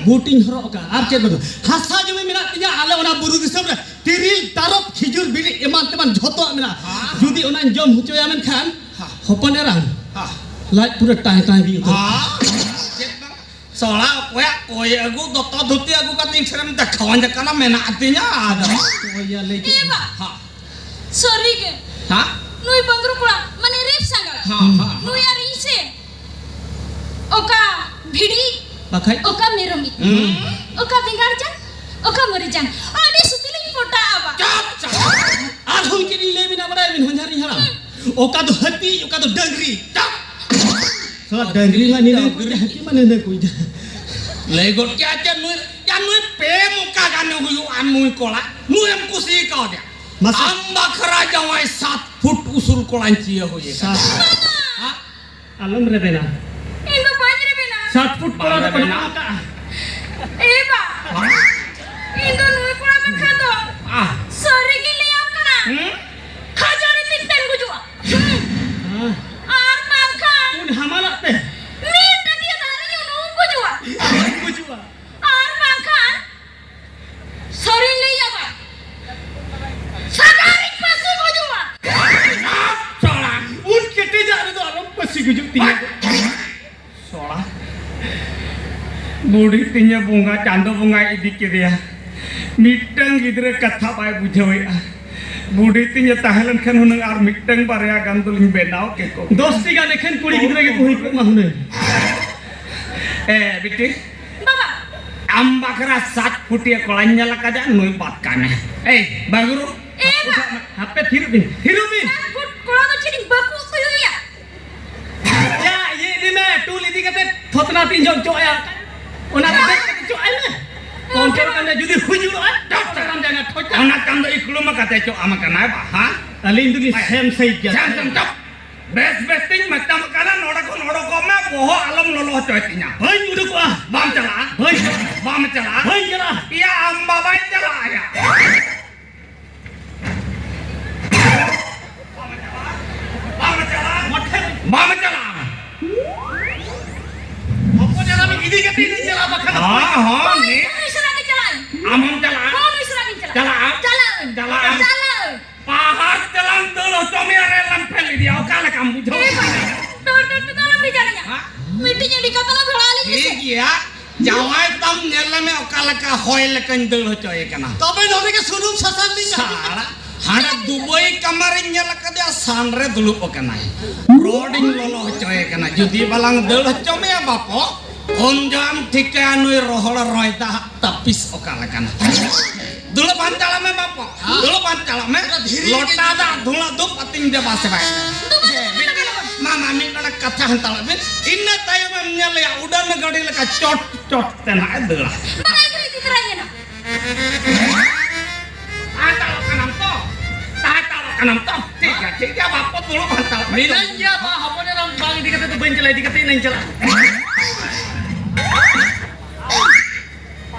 Boot ᱤᱧ ᱦᱚᱨᱚᱜ ᱟᱠᱟᱫᱼᱟ᱾ ᱟᱨ ᱪᱮᱫ ᱵᱟᱹᱱᱩᱜ? ᱦᱟᱥᱟ ᱡᱚᱢᱤ ᱢᱮᱱᱟᱜ ᱛᱤᱧᱟ ᱟᱞᱮ ᱚᱱᱟ ᱵᱩᱨᱩ ᱫᱤᱥᱚᱢ ᱨᱮ᱾ ᱛᱤᱨᱤᱞ, ᱛᱟᱨᱚᱵ, ᱠᱷᱤᱡᱩᱨ, ᱵᱤᱞᱤ ᱮᱢᱟᱱ ᱛᱮᱢᱟᱱ ᱡᱷᱚᱛᱚᱣᱟᱜ ᱢᱮᱱᱟᱜᱼᱟ᱾ ᱦᱮᱸ᱾ ᱡᱩᱫᱤ ᱚᱱᱟᱧ ᱡᱚᱢ ᱦᱚᱪᱚᱭᱟ ᱢᱮᱱᱠᱷᱟᱱ, ᱦᱮᱸ᱾ ᱦᱚᱯᱚᱱ ᱮᱨᱟ, ᱦᱮᱸ᱾ ᱞᱟᱡ ᱯᱩᱨᱟᱹ ᱴᱟᱭ ᱴᱟᱭ ᱜᱮ ᱩᱛᱟᱹᱨᱚᱜᱼᱟ᱾ ᱦᱮᱸ᱾ ᱪᱮᱫ ᱵᱟᱝ? ᱥᱚᱲᱟ ᱚᱠᱚᱭᱟᱜ ᱠᱚᱭ ᱟᱹᱜᱩ, ᱫᱚᱛᱚ ᱫᱷᱩᱛᱤ ᱟᱹᱜᱩ ᱠᱟᱛᱮ ᱤᱧ ᱴᱷᱮᱱᱮᱢ ᱫᱮᱠᱷᱟᱣᱟᱹᱧ ᱠᱟᱱᱟ, ᱢᱮᱱᱟᱜ ᱛᱤᱧᱟ ᱟᱫᱚ᱾ ᱚᱠᱚᱭ ᱭᱟ ᱞᱟᱹᱭ ᱠᱮᱫ ᱮ ᱵᱟ᱾ ᱦᱮᱸ᱾ ᱥᱟᱹᱨᱤ ᱜᱮ᱾ ᱦᱮᱸ? ᱱᱩᱭ ᱵᱟᱝᱨᱩ ᱠᱚᱲᱟ, ᱢᱟᱱᱮ ᱨᱮᱯ ᱥᱟᱸᱜᱟᱲ᱾ ᱦᱮᱸ, ᱦᱮᱸ, ᱦᱮᱸ᱾ ᱱᱩᱭ ᱟᱨ ᱤᱧ ᱥᱮ ᱚᱠᱟ ᱵᱷᱤᱰᱤ, ᱵᱟᱠᱷᱟᱡ? ᱚᱠᱟ ᱢᱮᱨᱚᱢ ᱤᱡ, ᱦᱩᱸ᱾ ᱚᱠᱟ ᱵᱮᱸᱜᱟᱲ ᱡᱟᱝ, ᱚᱠᱟ ᱢᱟᱹᱨᱤᱪ ᱡᱟᱝ, ᱟᱹᱰᱤ ᱥᱩᱛᱤᱞᱤᱧ ᱯᱚᱴᱟᱜᱼᱟ ᱵᱟ᱾ ᱪᱟᱯ, ᱪᱟᱯ᱾ ᱟᱨᱦᱚᱸ ᱪᱮᱫ ᱤᱧ ᱞᱟᱹᱭ ᱵᱤᱱᱟ ᱵᱟᱲᱟᱭ ᱵᱤᱱ ᱦᱚᱧᱦᱟᱨᱤᱧ ᱦᱟᱲᱟᱢ? ᱦᱩᱸ᱾ ᱚᱠᱟ ᱫᱚ ᱦᱟᱹᱛᱤ, ᱚᱠᱟ ᱫᱚ ᱰᱟᱹᱝᱨᱤ᱾ ᱪᱟᱯ᱾ ᱰᱟᱝᱨᱤ ᱢᱟ ᱱᱤᱱᱟᱹ ᱠᱚ ᱰᱟᱝᱨᱤ᱾ ᱦᱟᱹᱛᱤ ᱢᱟ ᱱᱤᱱᱟᱹ ᱠᱚ ᱤᱫᱤ᱾ ᱞᱟᱹᱭ ᱜᱚᱫ ᱠᱮᱜᱼᱟ ᱪᱮ ᱱᱩᱭ, ᱭᱟ ᱱᱩᱭ ᱯᱮ ᱢᱚᱠᱟ ᱜᱟᱱᱮ ᱦᱩᱭᱩᱜᱼᱟ ᱱᱩᱭ ᱠᱚᱲᱟ, ᱱᱩᱭᱮᱢ ᱠᱩᱥᱤ ᱠᱟᱣᱫᱮᱭᱟ᱾ ᱢᱟᱥᱮ᱾ ᱟᱢ ᱵᱟᱠᱷᱨᱟ ᱡᱟᱶᱟᱭ ᱥᱟᱛ ᱯᱷᱩᱴ ᱩᱥᱩᱞ ᱠᱚᱲᱟᱧ ᱪᱤᱭᱟᱹ ᱦᱩᱭ ᱟᱠᱟᱱᱟ᱾ ᱥᱟᱛ᱾ ᱦᱟ? ᱟᱞᱚᱢ ᱨᱮᱵᱮᱱᱟ᱾ ᱤᱧ ᱫᱚ ᱵᱟᱹᱧ ᱨᱮᱵᱮᱱᱟ᱾ ᱥᱟᱛ ᱯᱷᱩᱴ ᱠᱚᱲᱟ ᱫᱚ ᱵᱟᱝ ᱵᱟᱹᱱᱩᱜ ᱨᱮᱵᱮᱱᱟ᱾ ᱟᱠᱟᱜᱼᱟ᱾ ᱮ ᱵᱟ, ᱤᱧ ᱫᱚ ᱱᱩᱭ ᱠᱚᱲᱟ ᱵᱟᱠᱷᱨᱟ ᱫᱚ ᱟᱦ᱾ ᱥᱟᱹᱨᱤ ᱜᱤᱧ ᱞᱟᱹᱭᱟᱢ ᱠᱟᱱᱟ᱾ ᱦᱩᱸ? ᱠᱷᱟᱡᱟᱲᱤ ᱛᱤᱧ ᱛᱮᱱ ᱜᱩᱡᱩᱜᱼᱟ᱾ ᱦᱩᱸ᱾ ᱦᱮᱸ᱾ ᱟᱨ ᱵᱟᱝᱠᱷᱟᱱ ᱩᱱ ᱦᱟᱢᱟᱞᱟᱜ ᱛᱮ᱾ ᱢᱤᱫ ᱴᱟᱹᱴᱤᱭᱟᱹ ᱫᱟᱨᱮ ᱧᱩᱨᱩ ᱜᱩᱡᱩᱜᱼᱟ᱾ ᱜᱩᱡᱩᱜᱼᱟ᱾ ᱟᱨ ᱵᱟᱝᱠᱷᱟᱱ ᱥᱟᱹᱨᱤᱧ ᱞᱟᱹᱭᱟ ᱵᱟᱝ? ᱥᱟᱜᱟᱨᱤᱧ ᱯᱟᱹᱥᱤ ᱜᱩᱡᱩᱜᱼᱟ᱾ ᱥᱚᱲᱟ, ᱩᱱ ᱠᱮᱴᱮᱡᱟᱜ ᱨᱮᱫᱚ ᱟᱞᱚᱢ ᱯᱟᱹᱥᱤ ᱜᱩᱡᱩᱜ ᱛᱤᱧᱟᱹ᱾ ᱥᱚᱲᱟ, ᱵᱩᱰᱷᱤ ᱛᱤᱧᱟᱹ ᱵᱚᱸᱜᱟ, ᱪᱟᱸᱫᱚ ᱵᱚᱸᱜᱟᱭ ᱤᱫᱤ ᱠᱮᱫᱮᱭᱟ᱾ ᱢᱤᱫᱴᱟᱝ ᱜᱤᱫᱽᱨᱟᱹ ᱠᱟᱛᱷᱟ ᱵᱟᱭ ᱵᱩᱡᱷᱟᱹᱣᱮᱫᱼᱟ᱾ ᱵᱩᱰᱷᱤ ᱛᱤᱧᱟᱹ ᱛᱟᱦᱮᱸ ᱞᱮᱱᱠᱷᱟᱱ ᱦᱩᱱᱟᱹᱝ ᱟᱨ ᱢᱤᱫᱴᱟᱝ ᱵᱟᱨᱭᱟ ᱜᱟᱱ ᱫᱚᱞᱤᱧ ᱵᱮᱱᱟᱣ ᱠᱮᱠᱚ᱾ ᱫᱚᱥ ᱴᱤ ᱜᱟᱱ ᱮᱠᱷᱮᱱ ᱠᱩᱲᱤ ᱜᱤᱫᱽᱨᱟᱹ ᱜᱮᱠᱚ ᱦᱩᱭ ᱠᱚᱜ ᱢᱟ ᱦᱩᱱᱟᱹᱝ᱾ ᱮ ᱵᱤᱴᱤ, ᱵᱟᱵᱟ᱾ ᱟᱢ ᱵᱟᱠᱷᱨᱟ ᱥᱟᱛ ᱯᱷᱩᱴᱤᱭᱟᱹ ᱠᱚᱲᱟᱧ ᱧᱮᱞ ᱟᱠᱟᱫᱟ, ᱱᱩᱭ ᱵᱟᱫ ᱠᱟᱱᱟ᱾ ᱮᱭ ᱵᱟᱹᱜᱽᱨᱩ, ᱮ ᱵᱟ᱾ ᱦᱟᱯᱮ ᱛᱷᱤᱨᱚᱜ ᱵᱤᱱ, ᱛᱷᱤᱨᱚᱜ ᱵᱤᱱ᱾ ᱥᱟᱛ ᱯᱷᱩᱴ ᱠᱚᱲᱟ ᱫᱚ ᱪᱮᱫ ᱤᱧ ᱵᱟᱹᱠᱩ ᱩᱛᱩᱭ ᱦᱩᱭᱟ? ᱭᱟ, ᱤᱭᱟᱹ ᱤᱫᱤ ᱢᱮ, ᱴᱩᱞ ᱤᱫᱤ ᱠᱟᱛᱮ ᱛᱷᱚᱛᱱᱟ ᱛᱤᱧ ᱡᱚᱢ ᱦᱚᱪᱚ ᱟᱭᱟ᱾ ᱚᱱᱟ ᱨᱮ ᱫᱮᱡ ᱠᱟᱛᱮ ᱦᱚᱪᱚ ᱟᱭ ᱢᱮ᱾ ᱠᱚᱢ ᱪᱚ ᱠᱟᱱᱟ, ᱡᱩᱫᱤ ᱦᱩᱭ ᱡᱩᱲᱚᱜᱼᱟ, ᱴᱚᱴ ᱛᱟᱲᱟᱢ ᱡᱟᱸᱜᱟ ᱴᱷᱚᱡ᱾ ᱚᱱᱟ ᱠᱟᱱ ᱫᱚ ᱤᱠᱲᱩᱢ ᱠᱟᱛᱮ ᱪᱚ ᱟᱢ ᱠᱟᱱᱟᱭ ᱵᱟ, ᱦᱟ? ᱟᱹᱞᱤᱧ ᱫᱚᱞᱤᱧ ᱥᱮᱢ ᱥᱟᱹᱦᱤᱡ ᱜᱮᱭᱟ᱾ ᱥᱮᱢ, ᱥᱮᱢ, ᱪᱚᱯ᱾ ᱵᱮᱥ, ᱵᱮᱥ ᱛᱤᱧ ᱢᱮᱛᱟᱢ ᱠᱟᱱᱟ, ᱱᱚᱰᱮ ᱠᱷᱚᱱ ᱚᱰᱚᱠᱚᱜ ᱢᱮ, ᱵᱚᱦᱚᱜ ᱟᱞᱚᱢ ᱞᱚᱞᱚ ᱦᱚᱪᱚᱭ ᱛᱤᱧᱟ᱾ ᱵᱟᱹᱧ ᱩᱰᱩᱠᱚᱜᱼᱟ᱾ ᱵᱟᱢ ᱪᱟᱞᱟᱜᱼᱟ? ᱵᱟᱹᱧ ᱪᱟᱞᱟᱜᱼᱟ᱾ ᱵᱟᱢ ᱪᱟᱞᱟᱜᱼᱟ? ᱵᱟᱹᱧ ᱪᱟᱞᱟᱜᱼᱟ᱾ ᱭᱟ, ᱟᱢ ᱵᱟᱵᱟᱭ ᱪᱟᱞᱟᱜᱼᱟ ᱭᱟ᱾ ᱵᱟᱢ ᱪᱟᱞᱟᱜᱼᱟ? ᱵᱟᱢ ᱪᱟᱞᱟᱜᱼᱟ? ᱦᱚᱯᱚᱱ ᱮᱨᱟ ᱢᱤᱫ ᱤᱫᱤ ᱠᱟᱛᱮ ᱤᱧ ᱪᱟᱞᱟᱜᱼᱟ ᱵᱟᱠᱷᱟᱱ᱾ ᱦᱚᱸ, ᱦᱚᱸ, ᱱᱤᱛ᱾ ᱱᱩᱭ ᱥᱟᱞᱟᱜ ᱜᱮ ᱪᱟᱞᱟᱜ ᱟᱹᱧ᱾ ᱟᱢ ᱦᱚᱢ ᱪᱟᱞᱟᱜᱼᱟ? ᱦᱚᱸ, ᱱᱩᱭ ᱥᱟᱞᱟᱜ ᱜᱤᱧ ᱪᱟᱞᱟᱜᱼᱟ᱾ ᱪᱟᱞᱟᱜ ᱟᱢ? ᱪᱟᱞᱟᱜ ᱟᱹᱧ᱾ ᱪᱟᱞᱟᱜ ᱟᱢ? ᱪᱟᱞᱟᱜ ᱟᱹᱧ᱾ ᱯᱟᱦᱟᱲ ᱪᱟᱞᱟᱣ ᱫᱟᱹᱲ ᱦᱚᱪᱚ ᱢᱮᱭᱟ ᱨᱮᱞ ᱞᱟᱝ ᱯᱷᱮᱞ ᱤᱫᱤᱭᱟ, ᱚᱠᱟ ᱞᱮᱠᱟᱢ ᱵᱩᱡᱷᱟᱹᱣ? ᱮ ᱵᱟᱵᱟ, ᱫᱟᱹᱲ ᱫᱟᱹᱲ ᱛᱮᱫᱚ ᱟᱞᱚᱢ ᱵᱷᱮᱡᱟᱨᱤᱧᱟ᱾ ᱦᱮᱸ? ᱢᱤᱫᱴᱤᱡ ᱤᱫᱤ ᱠᱟᱛᱮ ᱞᱟᱝ ᱵᱷᱮᱲᱟ ᱞᱤᱧ ᱴᱷᱤᱠ ᱢᱮᱥᱮ᱾ ᱜᱮᱭᱟ, ᱡᱟᱶᱟᱭ ᱛᱟᱢ ᱧᱮᱞ ᱞᱮᱢᱮ ᱚᱠᱟ ᱞᱮᱠᱟ ᱦᱚᱭ ᱞᱮᱠᱟᱧ ᱫᱟᱹᱲ ᱦᱚᱪᱚᱭᱮ ᱠᱟᱱᱟ᱾ ᱛᱚᱵᱮ ᱱᱚᱰᱮ ᱜᱮ ᱥᱩᱱᱩᱢ ᱥᱟᱥᱟᱝ ᱞᱤᱧ ᱥᱟᱲᱟ, ᱦᱟᱸᱰᱮ ᱫᱩᱵᱟᱹᱭ ᱠᱟᱢᱟᱨᱤᱧ ᱧᱮᱞ ᱟᱠᱟᱫᱮᱭᱟ, ᱥᱟᱱ ᱨᱮ ᱫᱩᱲᱩᱵ ᱟᱠᱟᱱᱟᱭ᱾ ᱨᱚᱰᱤᱧ ᱞᱚᱞᱚ ᱦᱚᱪᱚᱭᱮ ᱠᱟᱱᱟ, ᱡᱩᱫᱤ ᱵᱟᱞᱟᱝ ᱫᱟᱹᱲ ᱦᱚᱪᱚ ᱢᱮᱭᱟ ᱵᱟᱯᱚ, ᱩᱱ ᱡᱚᱦᱚᱜ ᱮᱢ ᱴᱷᱤᱠᱟᱹᱭᱟ ᱱᱩᱭ ᱨᱚᱦᱚᱲ ᱨᱚᱭ ᱫᱟᱜ ᱛᱟᱹᱯᱤᱥ ᱚᱠᱟ ᱞᱮᱠᱟᱱᱟ᱾ ᱫᱩᱲᱩᱵ ᱟᱱ ᱪᱟᱞᱟᱜ ᱢᱮ ᱵᱟᱯᱚ, ᱫᱩᱲᱩᱵ ᱟᱱ ᱪᱟᱞᱟᱜ ᱢᱮ᱾ ᱫᱷᱤᱨᱤ ᱞᱚᱴᱟ ᱫᱟᱜ ᱫᱷᱩᱲᱟᱹ ᱫᱩᱵ ᱟᱹᱛᱤᱧ ᱫᱮᱵᱟ ᱥᱮᱵᱟᱭ ᱢᱮ᱾ ᱫᱩᱵᱟᱹ, ᱫᱩᱵᱟᱹ, ᱫᱩᱵᱟᱹ, ᱫᱩᱵᱟᱹ᱾ ᱢᱟ, ᱢᱟ, ᱢᱤᱫ ᱰᱚᱸᱰᱮᱠ ᱠᱟᱛᱷᱟ ᱦᱟᱛᱟᱲᱚᱜ ᱵᱤᱱ᱾ ᱤᱱᱟᱹ ᱛᱟᱭᱚᱢ ᱮᱢ ᱧᱮᱞᱮᱭᱟ, ᱩᱰᱟᱹᱱ ᱜᱟᱹᱰᱤ ᱞᱮᱠᱟ ᱪᱚᱴ ᱪᱚᱴ ᱛᱮ ᱱᱟᱦᱟᱜ ᱮ ᱫᱟᱹᱲᱟ᱾ ᱵᱟᱝ, ᱤᱧ ᱫᱚ ᱤᱫᱤ ᱛᱚᱨᱟᱭᱮᱭᱟ ᱱᱟᱜ᱾ ᱦᱟᱛᱟᱲᱚᱜ ᱠᱟᱱᱟᱢ ᱛᱚ? ᱦᱟᱛᱟᱲᱚᱜ ᱠᱟᱱᱟᱢ ᱛᱚ? ᱴᱷᱤᱠ ᱜᱮᱭᱟ, ᱴᱷᱤᱠ ᱜᱮᱭᱟ, ᱵᱟᱯ ᱠᱚ ᱫᱩᱲᱩᱵ ᱦᱟᱛᱟᱲᱚᱜ ᱢᱮ᱾ ᱢᱮᱱᱟᱹᱧ ᱜᱮᱭᱟ, ᱵᱟ, ᱦᱚᱯᱚᱱ ᱮᱨᱟᱢ ᱵᱟᱝ ᱤᱫᱤ ᱠᱟᱛᱮ ᱫᱚ ᱵᱟᱹᱧ ᱪᱟᱞᱟᱜᱼᱟ, ᱤᱫᱤ ᱠᱟᱛᱮ ᱤᱧ ᱪᱟᱞᱟᱜᱼᱟ᱾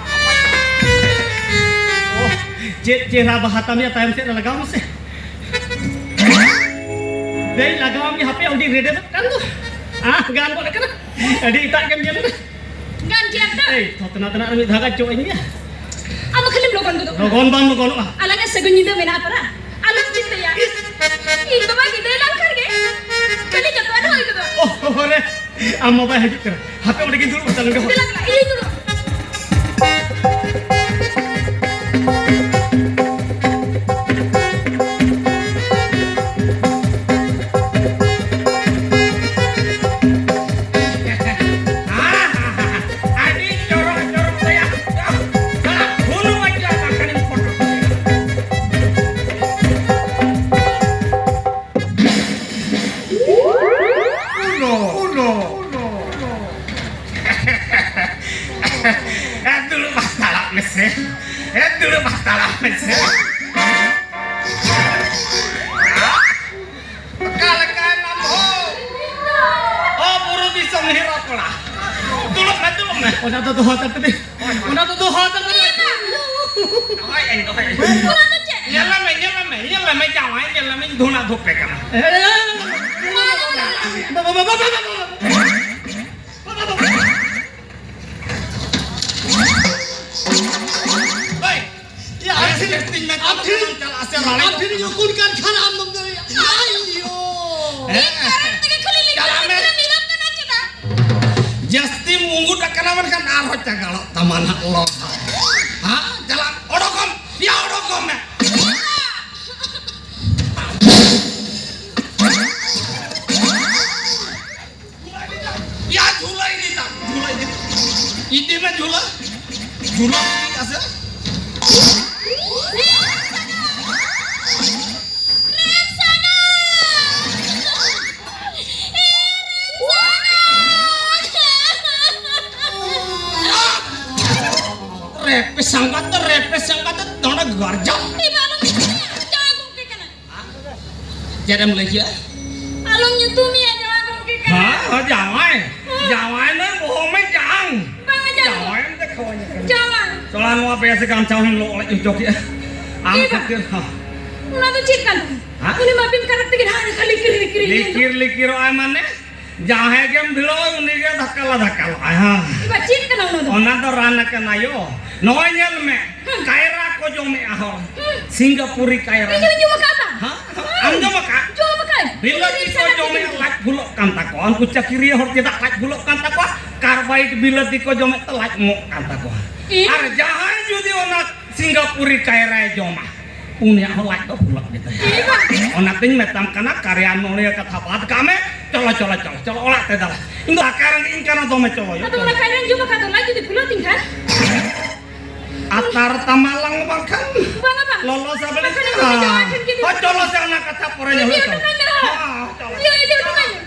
ᱪᱮᱫ ᱪᱮᱦᱨᱟ ᱵᱟᱦᱟ ᱛᱟᱢ ᱭᱟ, ᱛᱟᱭᱚᱢ ᱥᱮᱫ ᱨᱮ ᱞᱟᱜᱟᱣ ᱢᱮᱥᱮ᱾ ᱫᱮᱭ ᱞᱟᱜᱟᱣ ᱢᱮ, ᱦᱟᱯᱮ ᱚᱸᱰᱮ ᱨᱮᱰᱮᱫᱚᱜ ᱠᱟᱱ ᱫᱚ᱾ ᱟᱦ, ᱜᱟᱱ ᱜᱚᱫ ᱠᱟᱱᱟ᱾ ᱟᱹᱰᱤ ᱮᱴᱟᱜ ᱜᱮᱢ ᱧᱮᱞ ᱮᱫᱟ᱾ ᱜᱟᱱ ᱠᱮᱫᱟᱢ ᱛᱚ? ᱮᱭ, ᱛᱷᱚᱛᱱᱟ ᱛᱮᱱᱟᱜ ᱨᱮ ᱢᱤᱫ ᱫᱷᱟᱣ ᱜᱟᱱ ᱪᱚᱜ ᱟᱹᱧ ᱢᱮ᱾ ᱟᱢ ᱫᱚ ᱠᱷᱟᱹᱞᱤᱢ ᱞᱚᱜᱚᱱ ᱜᱚᱫᱚᱜ ᱠᱟᱱᱟ᱾ ᱞᱚᱜᱚᱱ ᱵᱟᱢ ᱞᱚᱜᱚᱱᱚᱜᱼᱟ᱾ ᱟᱞᱟᱝᱟᱜ ᱥᱟᱹᱜᱩᱱ ᱧᱤᱫᱟᱹ ᱢᱮᱱᱟᱜᱼᱟ ᱯᱟᱨᱟ᱾ ᱟᱞᱚᱢ ᱪᱤᱱᱛᱟᱹᱭᱟ᱾ ᱤᱧ ᱵᱟᱵᱟ ᱜᱤᱫᱟᱹᱭ ᱞᱟᱝ ᱠᱷᱟᱱ ᱜᱮ ᱠᱷᱟᱹᱞᱤ ᱡᱚᱛᱚᱣᱟᱜ ᱦᱩᱭ ᱜᱚᱫᱚᱜᱼᱟ᱾ ᱳᱦ, ᱦᱳ, ᱦᱳ ᱨᱮ, ᱟᱢ ᱵᱟᱵᱟᱭ ᱦᱤᱡᱩᱜ ᱠᱟᱱᱟ᱾ ᱦᱟᱯᱮ ᱚᱸᱰᱮ ᱜᱤᱧ ᱫᱩᱲᱩᱵ ᱦᱟᱛᱟᱲ ᱞᱮᱱ ᱜᱮ᱾ ᱫᱮᱞᱟ, ᱫᱮᱞᱟ, ᱤᱧᱤᱧ ᱫᱩᱲᱩᱵ᱾ ᱟᱹᱰᱤ ᱪᱚᱨᱚᱠ, ᱪᱚᱨᱚᱠ ᱛᱮᱭᱟᱜ᱾ ᱦᱩᱞ ᱢᱟᱪᱟ ᱵᱟᱠᱷᱟᱱᱤᱧ photo. Uno, uno, uno, uno. ᱮ, ᱫᱩᱲᱩᱵ ᱦᱟᱛᱟᱲᱚᱜ ᱢᱮᱥᱮ᱾ ᱮ, ᱫᱩᱲᱩᱵ ᱦᱟᱛᱟᱲᱚᱜ ᱢᱮᱥᱮ᱾ ᱚᱠᱟ ᱞᱮᱠᱟ ᱮᱱᱟᱢ ᱦᱳ? ᱚ, ᱵᱩᱨᱩ ᱫᱤᱥᱚᱢ ᱦᱤᱨᱚ ᱠᱚᱲᱟ᱾ ᱫᱩᱲᱩᱵ ᱢᱮ, ᱫᱩᱲᱩᱵ ᱢᱮ᱾ ᱚᱱᱟ ᱫᱚ ᱫᱚᱦᱚ ᱦᱟᱛᱟᱲ ᱠᱟᱹᱫᱟᱹᱧ᱾ ᱚᱱᱟ ᱫᱚ ᱫᱚᱦᱚ ᱦᱟᱛᱟᱲ ᱠᱟᱹᱫᱟᱹᱧ᱾ ᱫᱚᱦᱚᱭᱟᱹᱧ, ᱫᱚᱦᱚᱭᱟᱹᱧ᱾ ᱚᱱᱟ ᱫᱚ ᱪᱮᱫ? ᱧᱮᱞ ᱢᱮ, ᱧᱮᱞ ᱢᱮ, ᱧᱮᱞ ᱢᱮ, ᱡᱟᱶᱟᱭ, ᱧᱮᱞ ᱢᱮ, ᱫᱷᱩᱬᱟ ᱫᱷᱩᱯᱮ ᱠᱟᱱᱟ᱾ ᱮ, ᱵᱟᱵᱟ, ᱵᱟᱵᱟ, ᱵᱟᱵᱟ, ᱵᱟᱵᱟ᱾ ᱦᱳᱭ᱾ ᱭᱟ, ᱟᱨ ᱯᱷᱤᱨ, ᱟᱨ ᱯᱷᱤᱨ, ᱪᱟᱞᱟᱜ ᱥᱮ ᱞᱟᱲᱮ ᱟᱨ ᱯᱷᱤᱨ ᱧᱩᱠᱩᱱ ᱠᱟᱱ ᱠᱷᱟᱱ ᱟᱢ ᱫᱚᱢ ᱫᱟᱲᱮᱭᱟᱜᱼᱟ᱾ ᱟᱭ ᱭᱳ᱾ ᱦᱮᱸ᱾ ᱪᱟᱞᱟᱜ ᱢᱮ᱾ ᱡᱟᱹᱥᱛᱤᱢ ᱩᱸᱜᱩᱴ ᱟᱠᱟᱱᱟ ᱢᱮᱱᱠᱷᱟᱱ ᱟᱨᱦᱚᱸ ᱪᱟᱜᱟᱲᱚᱜ ᱛᱟᱢᱟ ᱱᱟᱜ ᱞᱚ᱾ ᱦᱮᱸ? ᱪᱟᱞᱟᱜ, ᱚᱰᱚᱠᱚᱜ ᱢᱮ᱾ ᱭᱟ, ᱚᱰᱚᱠᱚᱜ ᱢᱮ᱾ ᱭᱟ, ᱡᱷᱩᱞᱟᱹ ᱤᱫᱤ ᱛᱟᱢ, ᱡᱷᱩᱞᱟᱹ ᱤᱫᱤ᱾ ᱤᱫᱤ ᱢᱮ ᱡᱷᱩᱞᱟᱹ᱾ ᱡᱷᱩᱞᱟᱹ ᱤᱫᱤ ᱠᱟᱜ ᱥᱮ᱾ ᱥᱟᱸᱜᱟᱛ ᱫᱚ ᱨᱮᱯᱮ ᱥᱟᱸᱜᱟᱛ ᱫᱚ ᱱᱚᱰᱮ ᱜᱚᱨᱡᱟ᱾ ᱤᱧ ᱟᱞᱚᱢ ᱧᱩᱛᱩᱢᱮᱭᱟ, ᱡᱟᱶᱟᱭ ᱜᱚᱢᱠᱮ ᱠᱟᱱᱟ᱾ ᱪᱮᱫ ᱮᱢ ᱞᱟᱹᱭ ᱠᱮᱜᱼᱟ? ᱟᱞᱚᱢ ᱧᱩᱛᱩᱢᱮᱭᱟ, ᱡᱟᱶᱟᱭ ᱜᱚᱢᱠᱮ ᱠᱟᱱᱟ᱾ ᱦᱮᱸ, ᱦᱮᱸ, ᱡᱟᱶᱟᱭ᱾ ᱦᱮᱸ᱾ ᱡᱟᱶᱟᱭ ᱢᱮ, ᱵᱚᱦᱚᱜ ᱢᱮ ᱡᱟᱝ᱾ ᱵᱟᱝᱟ, ᱡᱟᱶᱟᱭ᱾ ᱡᱟᱶᱟᱭᱮᱢ ᱫᱮᱠᱷᱟᱣᱟᱹᱧ ᱠᱟᱱᱟ᱾ ᱡᱟᱶᱟᱭ᱾ ᱛᱷᱚᱲᱟ ᱱᱚᱣᱟ ᱵᱮᱥ ᱜᱟᱢᱪᱷᱟ ᱦᱚᱸᱧ ᱞᱚᱜ ᱞᱮᱡ ᱦᱚᱪᱚ ᱠᱮᱜᱼᱟ᱾ ᱟᱢ ᱮ ᱵᱟ᱾ ᱠᱷᱟᱹᱛᱤᱨ, ᱦᱮᱸ᱾ ᱚᱱᱟ ᱫᱚ ᱪᱮᱫ ᱠᱟᱱ ᱛᱟᱢᱟ? ᱦᱮᱸ? ᱩᱱᱤ ᱢᱟ ᱵᱤᱱ ᱠᱟᱨᱚᱱ ᱛᱮᱜᱮ ᱱᱟᱦᱟᱜ ᱞᱤᱠᱤᱨ, ᱞᱤᱠᱤᱨ, ᱞᱤᱠᱤᱨ, ᱞᱤᱠᱤᱨ᱾ ᱞᱤᱠᱤᱨ, ᱞᱤᱠᱤᱨᱚᱜ ᱟᱭ ᱢᱟᱱᱮ? ᱡᱟᱦᱟᱸᱭ ᱜᱮᱢ ᱵᱷᱤᱲᱟᱹᱣ ᱩᱱᱤ ᱜᱮ ᱫᱷᱟᱠᱟᱞᱟ ᱫᱷᱟᱠᱟᱞᱚᱜ ᱟᱭ, ᱦᱮᱸ᱾ ᱮ ᱵᱟ, ᱪᱮᱫ ᱠᱟᱱᱟ ᱚᱱᱟ ᱫᱚ? ᱚᱱᱟ ᱫᱚ ᱨᱟᱱ ᱠᱟᱱᱟ ᱭᱳ᱾ ᱱᱚᱜᱼᱚᱭ ᱧᱮᱞ ᱢᱮ, ᱦᱩᱸ᱾ ᱠᱟᱭᱨᱟ ᱠᱚ ᱡᱚᱢᱮᱜᱼᱟ ᱦᱚᱲ᱾ ᱦᱩᱸ᱾ ᱥᱤᱝᱜᱟᱯᱩᱨᱤ ᱠᱟᱭᱨᱟ᱾ ᱤᱧ ᱫᱚᱧ ᱡᱚᱢ ᱟᱠᱟᱫᱟ᱾ ᱦᱮᱸ? ᱦᱮᱸ᱾ ᱟᱢ ᱡᱚᱢ ᱟᱠᱟᱫ? ᱡᱚᱢ ᱟᱠᱟᱫ᱾ ᱵᱤᱞᱟᱹᱛᱤ ᱠᱚ ᱡᱚᱢᱮᱜ ᱞᱟᱡ ᱯᱷᱩᱞᱚᱜ ᱠᱟᱱ ᱛᱟᱠᱚᱣᱟ᱾ ᱩᱱᱠᱩ ᱪᱟᱹᱠᱨᱤᱭᱟᱹ ᱦᱚᱲ ᱪᱮᱫᱟᱜ ᱞᱟᱡ ᱯᱷᱩᱞᱚᱜ ᱠᱟᱱ ᱛᱟᱠᱚᱣᱟ? ᱠᱟᱨᱵᱟᱭᱤᱴ ᱵᱤᱞᱟᱹᱛᱤ ᱠᱚ ᱡᱚᱢᱮᱜ ᱛᱮ ᱞᱟᱡ ᱢᱚᱜ ᱠᱟᱱ ᱛᱟᱠᱚᱣᱟ᱾ ᱤ- ᱟᱨ ᱡᱟᱦᱟᱸᱭ ᱡᱩᱫᱤ ᱚᱱᱟ ᱥᱤᱝᱜᱟᱯᱩᱨᱤ ᱠᱟᱭᱨᱟᱭ ᱡᱚᱢᱟ, ᱩᱱᱤᱭᱟᱜ ᱦᱚᱸ ᱞᱟᱡ ᱫᱚ ᱯᱷᱩᱞᱟᱹᱜ ᱜᱮ ᱛᱟᱭᱟ᱾ ᱮ ᱵᱟᱵᱟ᱾ ᱚᱱᱟᱛᱤᱧ ᱢᱮᱛᱟᱢ ᱠᱟᱱᱟ, ᱠᱟᱨᱭᱟ ᱱᱚᱲᱤᱭᱟᱹ ᱠᱟᱛᱷᱟ ᱵᱟᱫ ᱠᱟᱜ ᱢᱮ᱾ ᱪᱚᱞᱚ, ᱪᱚᱞᱚ, ᱪᱚᱞᱚ, ᱪᱚᱞᱚ, ᱚᱲᱟᱜ ᱛᱮ ᱫᱟᱞᱟ᱾ ᱤᱧ ᱫᱚ ᱟᱠᱟ ᱨᱮᱸᱜᱮᱡ ᱤᱧ ᱠᱟᱱᱟ, ᱫᱚᱢᱮ ᱪᱚᱞᱚ ᱭᱳ᱾ ᱟᱫᱚ ᱚᱱᱟ ᱠᱟᱭᱨᱟᱧ ᱡᱚᱢ ᱟᱠᱟᱫ ᱫᱚ, ᱞᱟᱡ ᱡᱩᱫᱤ ᱯᱷᱩᱞᱟᱹᱜ ᱛᱤᱧ ᱠᱷᱟᱱ? ᱟᱛᱟᱨ ᱛᱟᱢᱟᱞᱟᱝ ᱵᱟᱝᱠᱷᱟᱱ᱾ ᱵᱟᱝᱟ, ᱵᱟᱝ᱾ ᱞᱚᱞᱚ ᱥᱟᱵᱲᱮ ᱵᱟᱝᱠᱷᱟᱱ ᱤᱧ ᱫᱚ ᱡᱟᱶᱟᱭ ᱴᱷᱮᱱ ᱜᱮ ᱦᱳᱭ, ᱪᱚᱞᱚ ᱥᱮ ᱚᱱᱟ ᱠᱟᱛᱷᱟ ᱯᱚᱨᱮ ᱤᱫᱤ ᱧᱚᱜ ᱦᱚᱴᱚ ᱦᱩᱭᱩᱜᱼᱟ᱾ ᱠᱟᱹᱧ ᱢᱮ᱾ ᱦᱚᱸ, ᱪᱚᱞᱚ᱾ ᱤᱭᱟᱹ, ᱤᱫᱤ ᱦᱚᱴᱚ ᱠᱟᱹᱧ ᱢᱮ᱾